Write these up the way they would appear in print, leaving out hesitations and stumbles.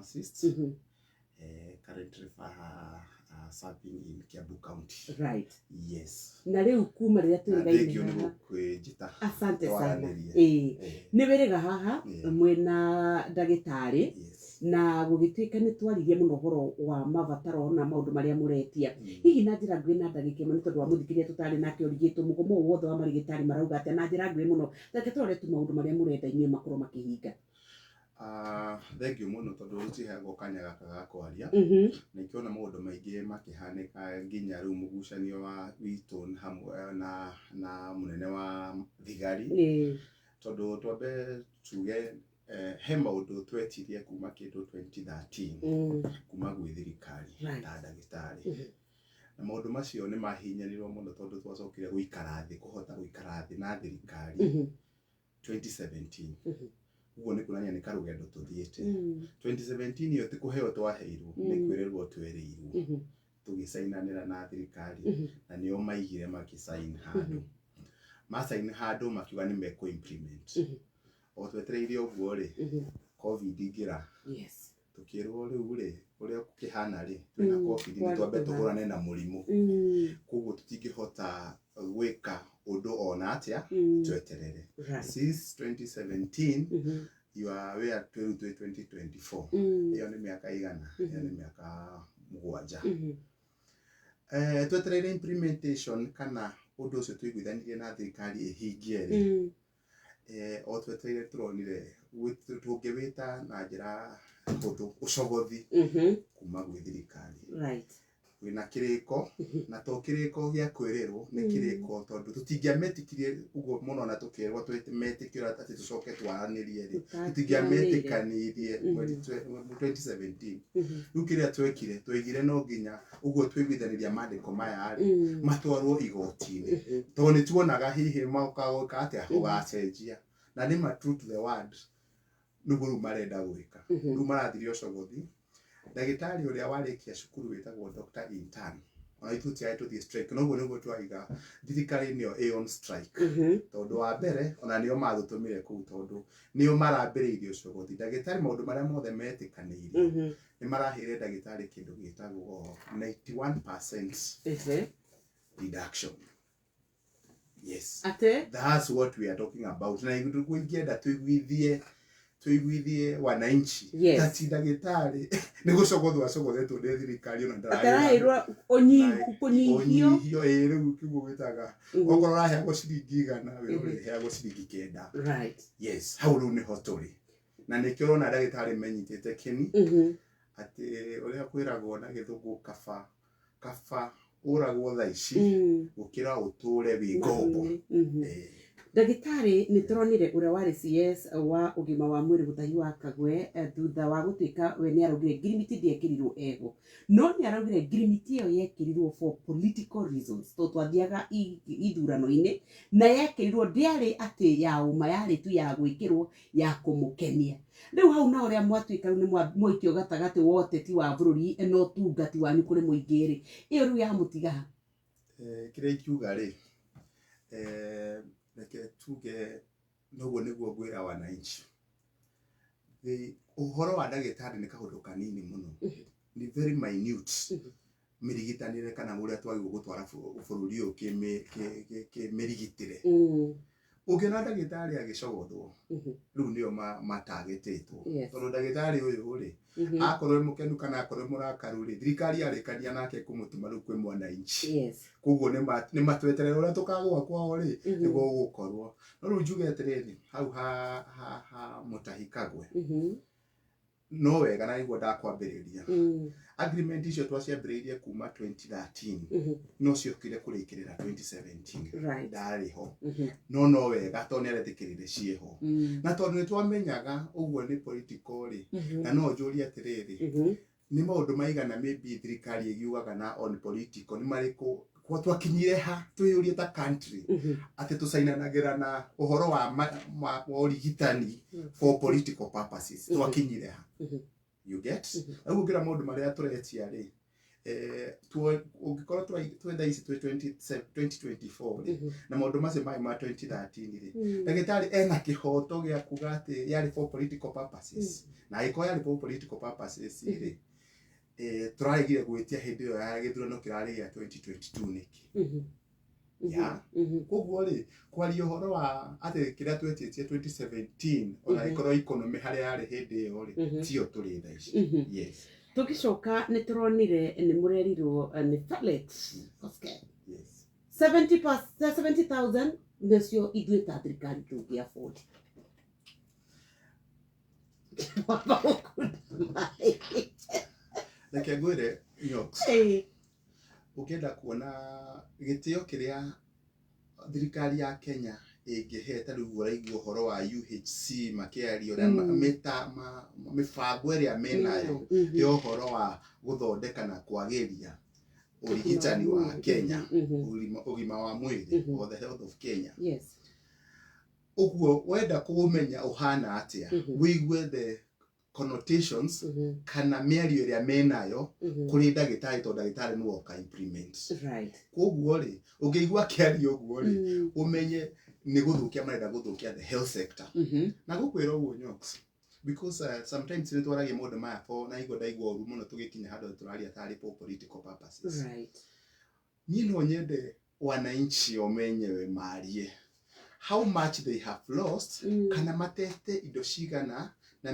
pharmacist, currently serving in Kiambu County. Yes. Na rĩu kuma rĩrĩa Na twĩrĩgaine thengio nĩ haha, gũkwĩnjĩta asante sana. twaranĩrie. Ĩĩ, nĩ wĩrĩga haha mwĩna ndagĩtarĩ, na gũgĩtuĩka nĩ twaririe mũno ũhoro wa mabataro na maũndũ marĩa mũretia. Hihi na njĩra nguhĩ na ndagĩka ĩmwe, nĩ tondũ wa mũthikĩrĩria tũtarĩ nake ũrigĩtwo mũgomo ũyũ wothe wa marigĩtarĩ marauga atĩa, na njĩra nguhĩ mũno reke tũrore tu maũndũ marĩa mũrenda inyuĩ makorwo makĩhinga. Ah, thengio mũno tondũ tũtiheagwo kanya gaka ga kwaria. Na ikĩona maũndũ maingĩ makĩhanĩka nginya rĩu mũgucanio wa witũ hamwe na mũnene wa thigari, tondũ twambe tuge he maũndũ twetirie kuma kĩndũ 2013 kuma gwĩ thirikari ta ndagĩtarĩ. Na maũndũ macio nĩ mahinyanirwo mũno tondũ twacokire gũikara thĩ, kũhota gũikara thĩ na thirikari 2017. Ũguo nĩ kuonania nĩ karũgendo tũthiĩte. 2017 ĩyo ti kũheo twaheirwo, nĩ kwĩrĩrwo twerĩirwo, tũgĩcainanĩra na thirikari, na nĩo maigire makĩcain handũ, macain handũ makiuga nĩ mekũ implement. O twetereire ũguo rĩ, COVID ingĩra, tũkĩrwo rĩu rĩ, ũrĩa gũkĩhana rĩ, twĩna COVID, nĩ twambe kwarĩtũha. Tũhũrane na mũrimũ, koguo tũtingĩhota gwĩka ũndũ ona atĩa, tweterere. Since 2017, you are aware, twĩ rĩu twĩ 2024. Ĩyo nĩ mĩaka igana? Ĩyo nĩ mĩaka 7. Twetereire implementation kana ũndũ ũcio tũiguithanirie na thirikari ĩhingie rĩ, o twetereire tũronire tũngĩwĩta na njĩra hũthũ ũcogothi kuma gwĩ thirikari. Wĩna kĩrĩko, na to kĩrĩko gĩa kwĩrĩrwo, nĩ kĩrĩko tondũ tũtingĩametĩkirie ũguo mũno, na tũkĩrwo metĩkĩra atĩ tũcoke twaranĩrie rĩ, tũtingĩametĩkanirie mweri 2017. Rĩu kĩrĩa twekire, twaigire no nginya ũguo tũiguithanĩria mandĩko maya rĩ, matwarwo igoti-inĩ, tondũ nĩ tuonaga hihi magoka atĩa gũgacenjia, na nĩ ma true to the word nĩguo rĩu marenda gwĩka. Rĩu marathirie ũcogothi ndagĩtarĩ ũrĩa warĩkia cukuru wĩtagwo doctor intern. Ona ithuĩ tũtiarĩ tũthiĩ strike, noguo nĩguo twaiga thirikari nĩyo ĩ on strike, tondũ wa mbere ona nĩo matũtũmire kũu, tondũ nĩo marambĩrĩirie ũcogothi ndagĩtarĩ. Maũndũ marĩa mothe metĩkanĩirie, nĩ maraheire ndagĩtarĩ kĩndũ gĩtagwo 91% reduction. Yes. Atĩ? That's what we are talking about, na nĩguo ingĩenda tũiguithie wananchi tati ndagĩtarĩ nĩ gũcogothwo acogothetwo nĩ thirikari ona ataraheirwo kũnyihio. Ũnyihio, ĩ rĩu kiugo wĩtaga okorwo ũraheagwo ciringi 100, wĩ ũrĩheagwo ciringi 9. Yes, hau rĩu nĩho tũrĩ, na nĩkĩo ũrona ndagĩtarĩ menyitĩte kĩni atĩ ũrĩa kwĩragwo na Gĩthũngũ, kaba kaba ũragwo thaa ici gũkĩra ũtũre wĩ ngombo. Ndagĩtarĩ, nĩ tũronire ũrĩa warĩ CS wa ũgima wa mwĩrĩ Mutahi wa Kagwe, thutha wa gũtuĩka we nĩ araugire ngirimiti ndĩekĩrirwo ego, no nĩ araugire ngirimiti ĩyo yekĩrirwo for political reasons, tondũ twathiaga ithurano-inĩ, na yekĩrirwo ndĩarĩ atĩ ya ũma, yarĩ tu ya gwĩkĩrwo ya kũmũkenia. Rĩu hau na ũrĩa mwatuĩka rĩu nĩ mwaikio gatagatĩ wa ũteti wa bũrũri na ũtungati wanyu kũrĩ mũingĩ rĩ, ĩyo rĩu yamũtiga ha? Kĩrĩa ingiuga rĩ, reke tuge noguo nĩguo ngwĩra wananchi. Ũhoro wa ndagĩtarĩ nĩ kaũndũ kanini mũno, nĩ very minute mĩrigitanĩre kana ũrĩa twagĩrĩirwo gũtwara bũrũri ũyũ kĩmĩrigitĩre. Ũngĩona ndagĩtarĩ agĩcogothwo, rĩu nĩo matagĩtĩtwo, tondũ ndagĩtarĩ ũyũ rĩ, akorwo e mũkenu kana akorwo e mũrakaru rĩ, thirikari yarĩkania nake kũmũtũma rĩu kwĩ mwananchi. Koguo nĩ matweterera ũrĩa tũkagũa kwao rĩ, nĩguo gũgũkorwo. No rĩu njuge atĩrĩrĩ, hau ha Mutahi Kagwe, no wega na nĩguo ndakwambĩrĩria, agreement icio twaciambĩrĩirie kuma 2013, no ciokire kũrĩkĩrĩra 2017. Ndarĩ ho, no no wega tondũ nĩ aretĩkĩrire ciĩho, na tondũ nĩ twamenyaga ũguo nĩ political rĩ, na no njũrie atĩrĩrĩ, nĩ maũndũ maigana maybe thirikari ĩgiugaga na on political nĩ marĩkũ? Kwa twakinyire ha twĩyũrie ta country atĩ tũcainanagĩra na ũhoro wa ũrigitani for political purposes? Twakinyire ha? You get? Rĩu ũngĩra maũndũ marĩa tũretia rĩ, Ũngĩkorwo twĩ thaa ici twĩ 27 2024 rĩ, na maũndũ macio marĩ ma 2013 rĩ, ndagĩtarĩ ena kĩhoto gĩa kuga atĩ yarĩ for political purposes? Na angĩkorwo yarĩ for political purposes rĩ, tũraregire gwĩtia hĩndĩ ĩyo ya gĩthurano kĩrarĩ gĩa 2022 nĩkĩ? Ya. Koguo rĩ, kwaria ũhoro wa atĩ kĩrĩa twetĩtie 2017, ona ĩkorwo economy harĩa yarĩ hĩndĩ ĩyo rĩ, tiyo tũrĩ thaa ici. Yes. Tũgĩcoka nĩ tũronire nĩ mũrerirwo nĩ Felix Koskei 70,000 nĩcio ithuĩ ta thirikari tũngĩ afford. Wamba gũkunda maĩ. Reke ngwĩre, Nyox, ũngĩenda kuona gĩtĩo kĩrĩa thirikari ya Kenya ĩngĩhe, ta rĩu ũraigua ũhoro wa UHC makĩaria ũrĩa mĩbango ĩrĩa menayo ya ũhoro wa gũthondeka na kwagĩria ũrigitani wa Kenya, ũgima wa mwĩrĩ, or the health of Kenya. Ũguo wenda kũũmenya ũhana atĩa, wĩigue the connotations kana mĩario ĩrĩa menayo kũrĩ ndagĩtarĩ, tondũ ndagĩtarĩ nĩwe ũka implement. Koguo rĩ, ũngĩigua akĩaria ũguo rĩ, ũmenye nĩ gũthũkia marenda gũthũkia the health sector. Na gũkwĩra ũguo, Nyox, because sometimes nĩ twaragia maũndũ maya for na igua ndaigua ũru mũno tũgĩkinya handũ tũraria tarĩ for political purposes. Niĩ no nyende wananchi o menyewe marie how much they have lost, kana matete indo cigana na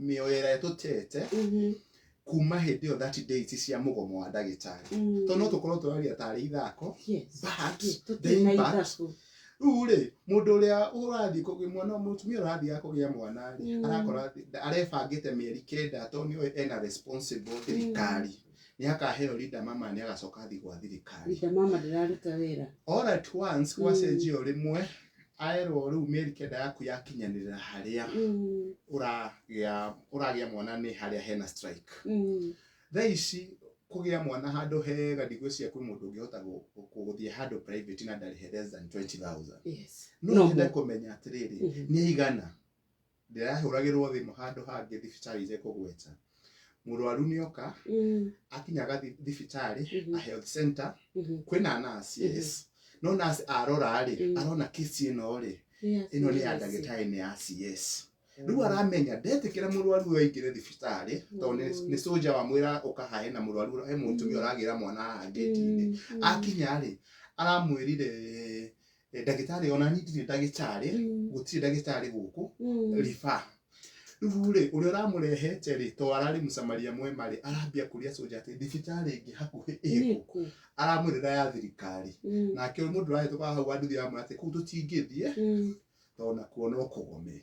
mĩoyo ĩrĩa tũtete kuma hĩndĩ ĩyo 30 days cia mũgomo wa ndagĩtarĩ, tondũ no tũkorwo tũraria tarĩ ithako, but the Tũtirĩ na impact ithabu. Rĩu rĩ, mũndũ ũrĩa ũrathiĩ kũgĩa mwana, mũtumia ũrathiĩ kũgĩa mwana rĩ, arakora arebangĩte mĩeri 9, tondũ nĩoĩ ena responsible thirikari, nĩ akaheo Linda Mama, nĩ agacoka athiĩ gwa thirikari. Linda Mama ndĩraruta wĩra. All at once gwacenjio rĩmwe, aerwo rĩu mĩeri 9 yaku yakinyanĩrĩra harĩa ũragĩa mwana nĩ harĩa hena strike. Thaa ici kũgĩa mwana handũ hega, ndigwĩciria kwĩ mũndũ ũngĩhota gũthiĩ handũ private na ndarĩhe less than 20,000. No No nyende more. kũmenya atĩrĩrĩ, nĩ aigana ndĩrahũragĩrwo thimũ handũ hangĩ thibitarĩ itekũgweta, mũrwaru nĩoka, akinyaga thibitarĩ, a health center, kwĩna nurse, yes, no nurse arora rĩ, arona kesi ĩno rĩ, ĩno nĩ ya ndagĩtarĩ, nĩ ya CS. Rĩu aramenya ndetĩkĩra mũrwaru ũyũ aingĩre thibitarĩ, tondũ nĩ soja wamwĩra ũka hahe na mũrwaru, he mũtumia ũragĩra mwana haha ngĩti-inĩ. Akinya rĩ, aramwĩrire, "Ndagĩtarĩ, ona niĩ ndirĩ ndagĩtarĩ, gũtirĩ ndagĩtarĩ gũkũ, riba." Rĩu rĩ, ũrĩa ũramũrehete rĩ, to ararĩ mũcamaria mwema rĩ, arambia kũria soja atĩ thibitarĩ ĩngĩ hakuhĩ ĩkũ? Aramwĩrĩra ya thirikari. Nake mũndũ ũrahĩtũka hau wa nduthi aramwĩra atĩ kũu tũtingĩthiĩ, tondũ nakuo no kũgome.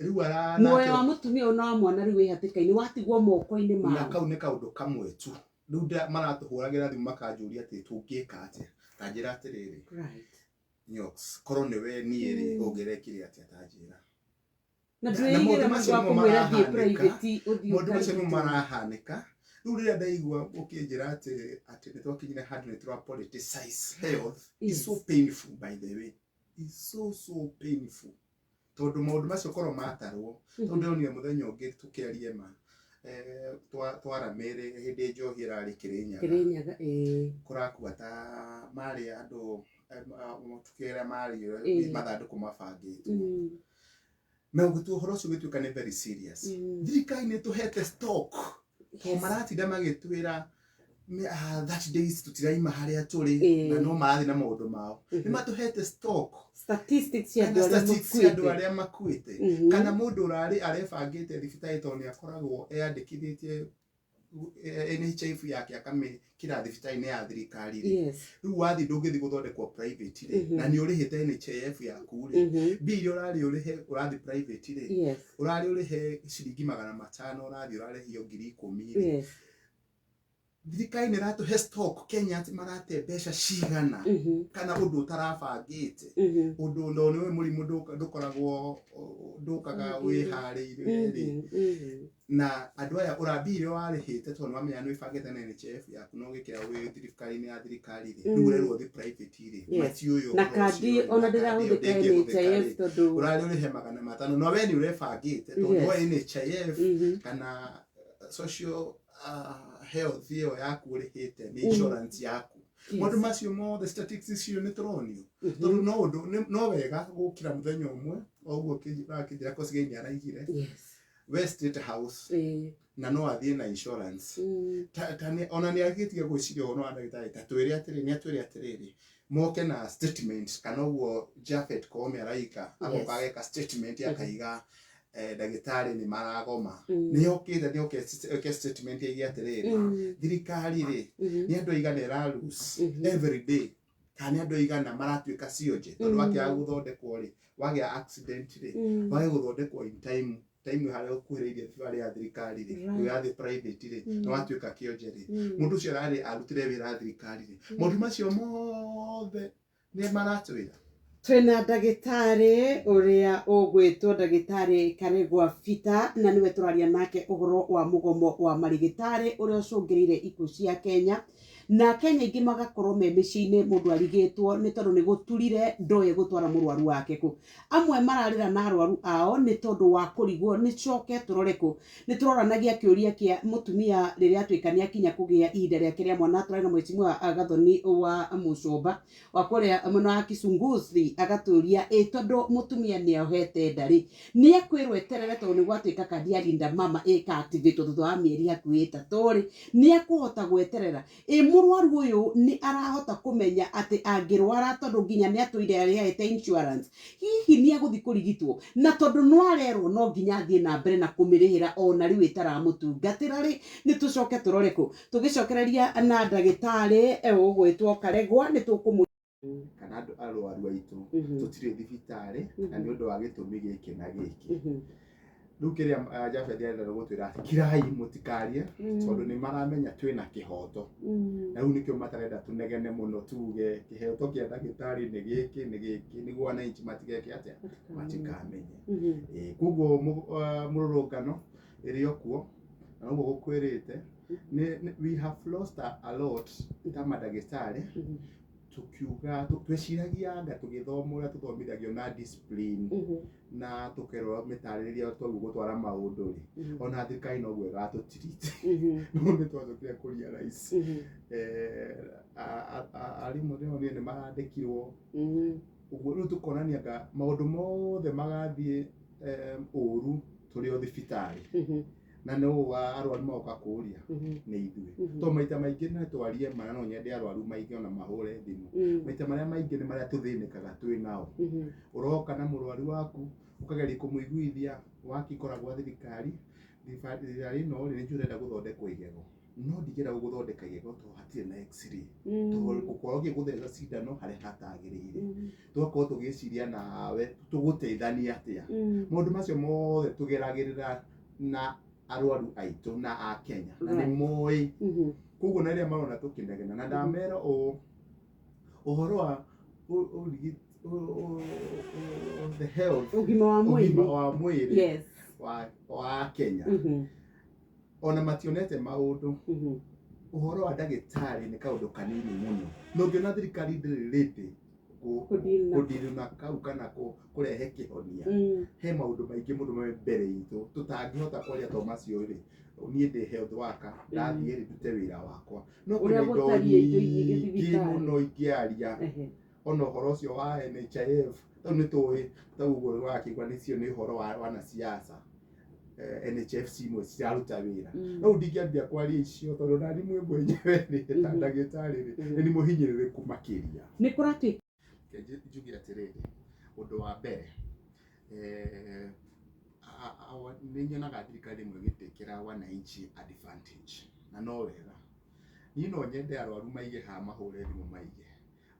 Rĩu ara Muoyo wa mũtumia ũyũ na wa mwana rĩu wĩ hatĩka-inĩ, watigwo moko-inĩ Na mao. kau nĩ kaũndũ kamwe tu. Rĩu maratũhũragĩra thimũ makanjũria atĩ tũngĩka atĩa. Ta njĩra atĩrĩrĩ, Nyox, korwo nĩwe niĩ rĩ, ũngĩrekire atĩa? Ta njĩra. Na Na ndwĩigĩra maũndũ mũndũ macio wa nĩmo kũmwĩra thiĩ marahanĩka. private ũthiĩ Maũndũ macio nĩmo ũkarigitwo. marahanĩka rĩu. Rĩrĩa ndaigua ũkĩnjĩra atĩ nĩ twakinyire handũ nĩ tũra politicize health is so painful, by the way, is so so painful, tondũ maũndũ macio korwo matarwo, tondũ ndĩronire mũthenya ũngĩ tũkĩarie ma twaramĩrĩ hĩndĩ njohi ĩrarĩ Kĩrĩnyaga. Kĩrĩnyaga, ĩĩ. Kũrakua ta marĩ andũ, tukĩrĩa marĩ mathandũkũ mabangĩtwo, na ũgĩtua ũhoro ũcio ũgĩtuĩka nĩ very serious. Thirikari nĩ tũhete stock, to maratinda magĩtwĩra that days tũtiraima harĩa tũrĩ, na no marathiĩ na maũndũ mao. Nĩ matũhete stock Statistics cia kana andũ arĩa statistics cia andũ makuĩte. arĩa makuĩte, kana mũndũ ũrarĩ arebangĩte thibitarĩ, tondũ nĩ akoragwo eyandĩkithĩtie NHIF yake akamĩkĩra thibitarĩ-inĩ ya thirikari rĩ, rĩu wathiĩ ndũngĩthiĩ gũthondekwo private rĩ, na nĩ ũrĩhĩte NHIF yaku rĩ, mbia iria ũrarĩ ũrĩhe ũrathiĩ private rĩ, ũrarĩ ũrĩhe ciringi 500, ũrathiĩ ũrarĩhio 10,000 rĩ. Thirikari nĩ ĩratũhe stock Kenya atĩ marate mbeca cigana, kana ũndũ ũtarabangĩte, ũndũ no nĩwe mũrimũ ndũkoragwo ndũkaga wĩharĩirie rĩ, na andũ aya ũrambia iria warĩhĩte, tondũ nĩwamenya nĩ wĩbangĩte na NHIF yaku na ũgĩkĩra wĩ thirikari-inĩ ya thirikari rĩ, rĩu ũrerwo ũthiĩ private rĩ, matiũĩ Na ũhoro kandi ũcio rĩ, ona na kandi ĩyo ndĩrahũthĩka ndĩngĩhũthĩka NHIF rĩ. tondũ Ũrarĩ ũrĩhe 500, no we nĩ ũrebangĩte tondũ nĩwoĩ NHIF kana social Health ĩyo yaku ũrĩhĩte nĩ insurance yaku. Maũndũ macio mothe, statistics icio nĩ tũronio, tondũ no ũndũ no wega gũkĩra mũthenya ũmwe o ũguo akĩnjĩra Kosgei nĩ araigire we State House na no athiĩ na insurance. Ta ona nĩ agĩtige gwĩciria ũhoro wa ndagĩtarĩ, ta twĩre atĩrĩ, nĩ atwĩre atĩrĩrĩ, moke na statement kana ũguo Japhet Koome araika agoka ageka statement akaiga ndagĩtarĩ nĩ maragoma. Nĩ okĩte nĩ oke statement aige atĩrĩrĩ, thirikari rĩ, nĩ andũ aigana ĩra lose every day, kana nĩ andũ aigana maratuĩka cionje tondũ wakĩaga gũthondekwo rĩ, wagĩa accident rĩ, wage gũthondekwo in time time harĩa ũkuhĩrĩirie thibitarĩ ya thirikari rĩ, ũgathiĩ private rĩ, nĩ watuĩka kĩonje rĩ, mũndũ ũcio ararĩ arutire wĩra thirikari rĩ, maũndũ macio mothe nĩ maratwĩra. Twĩna ndagĩtarĩ ũrĩa ũgwĩtwo ndagĩtarĩ Karegwa Peter, na nĩwe tũraria nake ũhoro wa mũgomo wa marĩgĩtarĩ ũrĩa ũcũngĩrĩire ikuũ cia Kenya, na Kenya aingĩ magakorwo me mĩciĩ-inĩ, mũndũ arigĩtwo nĩ tondũ nĩ gũturire, ndoĩ gũtwara mũrwaru wake kũ. Amwe mararĩra na arwaru ao nĩ tondũ wa kũrigwo nĩ coke tũrore kũ. Nĩ tũroranagia kĩũria kĩa mũtumia rĩrĩa atuĩka nĩ akinya kũgĩa ihinda rĩake rĩa mwana. Tũrarĩ na mheshimiwa Gathoni wa Mũcomba wa kũrĩa mwena wa Kisunguzi, agatũria ĩ tondũ mũtumia nĩ ohete nda rĩ, nĩ ekwĩrwo eterere tondũ nĩ gwatuĩka kandi ya Linda Mama ĩka activate thutha wa mĩeri hakuhĩ 3 rĩ, nĩ ekũhota gweterera? Ĩ mũrwaru ũyũ nĩ arahota kũmenya atĩ angĩrwara, tondũ nginya nĩ atũire arĩhete insurance, hihi nĩ egũthiĩ kũrigitwo? Na tondũ no arerwo no nginya athiĩ na mbere na kũmĩrĩhĩra ona rĩu ĩtaramũtungatĩra rĩ, nĩ tũcoke tũrore kũ. Tũgĩcokereria na ndagĩtarĩ ũgwĩtwo Karegwa, nĩ tũkũmũ Kana andũ arwaru aitũ tũtirĩ thibitarĩ na nĩ ũndũ wa gĩtũmi gĩkĩ na gĩkĩ. Rĩu kĩrĩa Japhet arenda nĩ gũtwĩra atĩ kirai, mũtikarie, tondũ nĩ maramenya twĩna kĩhoto, na rĩu nĩkĩo matarenda tũnegene mũno tuge kĩhoto kĩa ndagĩtarĩ nĩ gĩkĩ, nĩ gĩkĩ, nĩguo wananchi matigeke atĩa, matikamenye. Koguo mũrũrũngano ĩrĩ o kuo, na ũguo gũkwĩrĩte we have lost a lot ta mandagĩtarĩ. Tukiuga tweciragia anga tũgĩthoma ũrĩa tũthomithagio na discipline na tũkerwo mĩtarĩrĩrie twaguo gũtwara maũndũ rĩ, ona thirikari noguo ĩgatũtiriti, no nĩ twacokire kũ realize arimũ ndĩronire nĩ marandĩkirwo ũguo. Rĩu tũkonania anga maũndũ mothe magathiĩ ũru tũrĩ o thibitarĩ, na nĩ ũũ arwaru magoka kũũria nĩ ithuĩ, to maita maingĩ no twarie ma, na no nyende arwaru maingĩ ona mahũre thimũ. Maita marĩa maingĩ nĩ marĩa tũthĩnĩkaga twĩ nao. Ũroka na mũrwaru waku, ũkageria kũmũiguithia wakikora gwa thirikari, thibitarĩ ĩno rĩ, nĩ njũĩ ũrenda gũthondekwo igego, no ndingĩenda gũgũthondeka igego tondũ hatirĩ na x-ray, tondũ gũkorwo ũgĩthiĩ gũtheca cindano harĩa hatagĩrĩire. Tũgakorwo tũgĩciria nawe tũgũteithania atĩa. Maũndũ macio mothe tũgeragĩrĩra na arwaru aitũ na a Kenya na nĩ moĩ. Koguo na rĩrĩa marona tũkĩnegena na ndamera ũũ ũhoro wa the health, ũgima wa ũgima mwĩrĩ wa mwĩrĩ wa Kenya, ona mationete maũndũ. Ũhoro wa ndagĩtarĩ nĩ kaũndũ kanini mũno, na ũngĩona thirikari ndĩrĩ ready Kũdeal na- kũdeal na kau kana kũrehe kĩhonia, he maũndũ maingĩ mũno me mbere itũ tũtangĩhota kwaria to macio rĩ. Niĩ ndĩ health worker, ndathiĩ rĩ, ndute wĩra wakwa, no Ũrĩa kwĩna indo gũtariĩ indo nyingĩ nyingĩ thibitarĩ. Mũno ingĩaria, ona ũhoro ũcio wa NHIF, tau nĩ tũĩ tau ũguo wakĩigua nĩcio nĩ ũhoro wa wanasiasa. NHIF cimwe ciraruta wĩra. Rĩu ndingĩambia kwaria icio tondũ nani mwĩ mwenyewe rĩ, ta ndagĩtarĩ rĩ, nĩ mũhinyĩrĩrĩku makĩria. Nĩ kũratuĩka Reke njuge atĩrĩrĩ, ũndũ wa mbere, nĩ nyonaga thirikari rĩmwe ĩgĩtĩkĩra wananchi advantage, na no wega. Niĩ no nyende arwaru maige haha, mahũre thimũ maige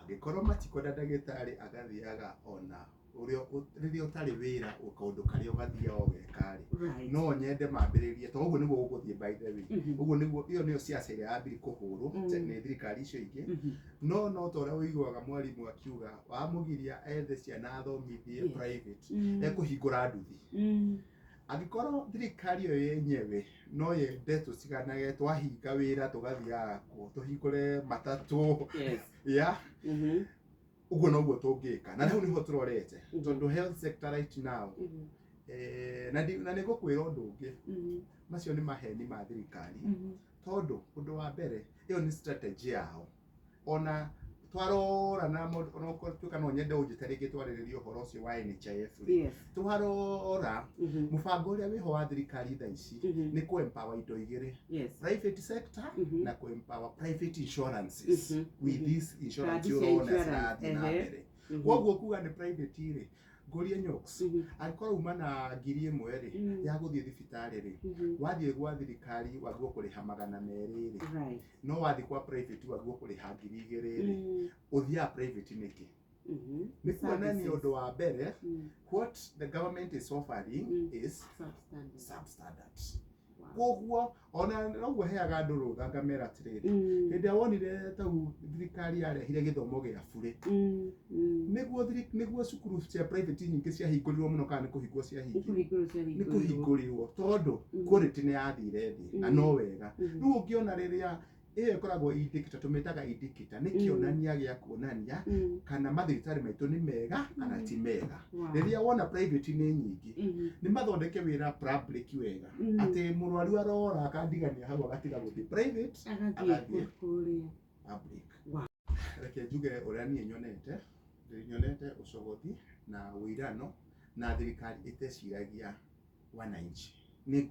angĩkorwo matikwenda ndagĩtarĩ agathiaga ona ũrĩa rĩrĩa ũtarĩ wĩra, kaũndũ karĩa ũgathiaga ũgeka rĩ, no nyende mambĩrĩrie tondũ ũguo nĩguo gũgũthiĩ, by the way. Ũguo nĩguo ĩyo nĩyo siasa ĩrĩa yambire kũhũrwo nĩ thirikari icio ingĩ. No ta ũrĩa ũiguaga mwarimũ akiuga wamũgiria ethe ciana athomithie private, ekũhingũra nduthi. Angĩkorwo thirikari ĩyo yenyewe no yende tũciganage, twahinga wĩra tũgathiaga kũ tũhingũre matatũ ya ũguo noguo tũngĩka, na rĩu nĩho tũrorete, tondũ health sector right now. Na nĩ ngũkwĩra ũndũ ũngĩ, macio nĩ maheni ma thirikari, tondũ ũndũ wa mbere ĩyo nĩ strategy yao. Ona twarora na ona tuĩka no nyende ũnjĩte rĩngĩ twarĩrĩrie ũhoro ũcio wa NHIF rĩ, twarora mũbango ũrĩa wĩho wa thirikari thaa ici nĩ kũ empower indo igĩrĩ, private sector na kũ empower private insurances with this insurance Kandi cia ũrona insurance, cirathiĩ na mbere. Koguo kuga nĩ private rĩ, ngũrie Nyox, angĩkorwo uma na 1000 rĩ ya gũthiĩ thibitarĩ rĩ, wathiĩ gwa thirikari wagwo kũrĩha 200 rĩ, no wathiĩ kwa private wagwo kũrĩha 2000 rĩ, ũthiaga private nĩkĩ? Nĩ kuonania Services. ũndũ wa mbere, what the government is offering is Substandard. substandard. Koguo ona noguo heaga andũ rũtha ngamera atĩrĩrĩ, hĩndĩ ĩrĩa wonire tau thirikari yarehire gĩthomo gĩa burĩ, nĩguo cukuru cia private nyingĩ ciahingũrirwo mũno, kana nĩ kũhingwo ciahingirwo? Nĩ kũhingũrwo Nĩ ciahingũrirwo. Kũhingũrirwo tondũ quality nĩ yathire thĩ, na no wega. Rĩu ũngĩona rĩrĩa ĩyo ĩkoragwo indicator, tũmĩtaga indicator, nĩ kĩonania gĩa kuonania kana mathibitarĩ maitũ nĩ mega kana ti mega. Rĩrĩa wona private nĩ nyingĩ, nĩ mathondeke wĩra public wega, atĩ mũrwaru arora akandigania hau agatiga gũthiĩ private, agathiĩ agathiĩ kũrĩa public. Reke njuge ũrĩa niĩ nyonete. Nyonete ũcogothi na ũirano na thirikari ĩteciragia wananchi. Nĩ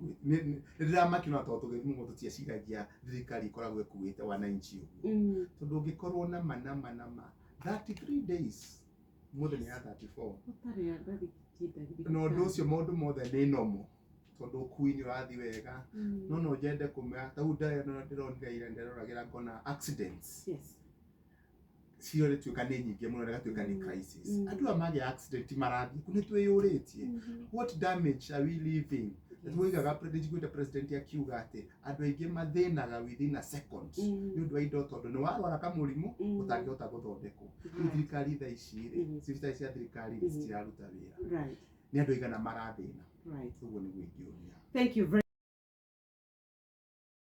ndĩramakio na tondũ tũgĩthiĩ mũno tũtieciragia thirikari ĩkoragwo ĩkuĩte wananchi ũguo, tondũ ũngĩkorwo na ma na ma na ma 33 days, mũthenya ya 34 Ũtarĩ andathiĩ. Na ũndũ ũcio maũndũ mothe nĩ normal, tondũ ũkui nĩ ũrathiĩ wega, no no nyende kũmenya tau ndĩronire ira, ndĩroragĩra ngona accidents cio rĩtuĩka nĩ nyingĩ mũno, rĩgatuĩka nĩ crisis. Andũ aya magĩa accident marathiĩ kũ? Nĩ twĩyũrĩtie, what damage are we leaving? Tuigaga njiguĩte president akiuga atĩ andũ aingĩ mathĩnaga within a second nĩ ũndũ wa indo, tondũ nĩ warwara kamũrimũ ũtangĩhota gũthondekwo. Rĩu thirikari thaa ici rĩ, thibitarĩ cia thirikari citiraruta wĩra. Nĩ andũ aigana marathĩna? Ũguo nĩguo ingĩũria. Thank you very